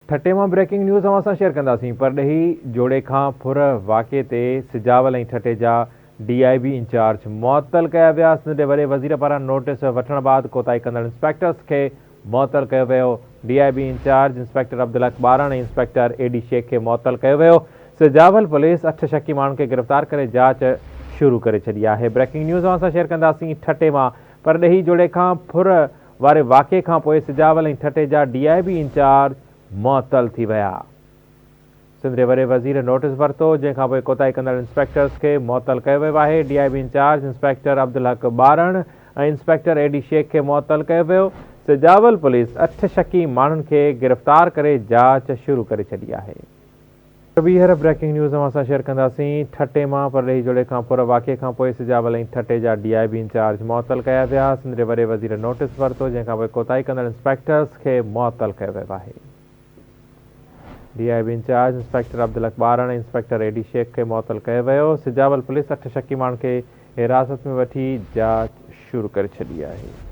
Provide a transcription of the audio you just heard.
ٺٽي مان breaking news اوهان سان شيئر ڪنداسين، پرڏيهي جوڙي کان ڦر واقعي تي سجاول ۽ ٺٽي جا ڊي I B incharge معطل ڪيا ويا، سنڌ جي وڏي وزير پاران نوٽيس وٺڻ بعد ڪوتاهي ڪندڙ انسپيڪٽرز کي معطل ڪيو ويو، D I B incharge inspector Abdulhaq Baran ۽ inspector A D Shaikh کي معطل ڪيو ويو، سجاول پوليس اٺ شڪي ماڻهن کي گرفتار ڪري جاچ شروع ڪري ڇڏي آهي، بريڪنگ نيوز اوهان سان شيئر ڪنداسين ٺٽي مان پرڏيهي جوڙي کان ڦر واري واقعي کانپوء سجاول ۽ ٺٽي جا ڊي I B incharge معطل ٿي ويا. سنڌ جي وڏي وزير نوٽيس ورتو، جنهن کانپوء ڪوتاهي ڪندڙ انسپيڪٽرز کي معطل ڪيو ويو آهي. D I B incharge inspector Abdulhaq Baran ۽ inspector A D Shaikh کي معطل ڪيو ويو. سجاول پوليس اٺ شڪي ماڻهن کي گرفتار ڪري جاچ شروع ڪري ڇڏي آهي. ٻيهر بريڪنگ نيوز اوهان سان شيئر ڪنداسين، ٺٽي مان پرڏيهي جوڙي کان ڦر واقعي کان پوء سجاول ۽ ٺٽي جا ڊي I B incharge معطل ڪيا ويا، سنڌ جي وڏي وزير نوٽيس ورتو، جنهن کان پوء ڪوتاهي ڪندڙ انسپيڪٽرز کي معطل ڪيو ويو آهي. D I B incharge inspector Abdulhaq Baran ۽ inspector A D Shaikh کي معطل ڪيو ويو، سجاول پوليس اٺ شڪي ماڻهن کي حراست ۾ وٺي جاچ شروع ڪري ڇڏي آهي.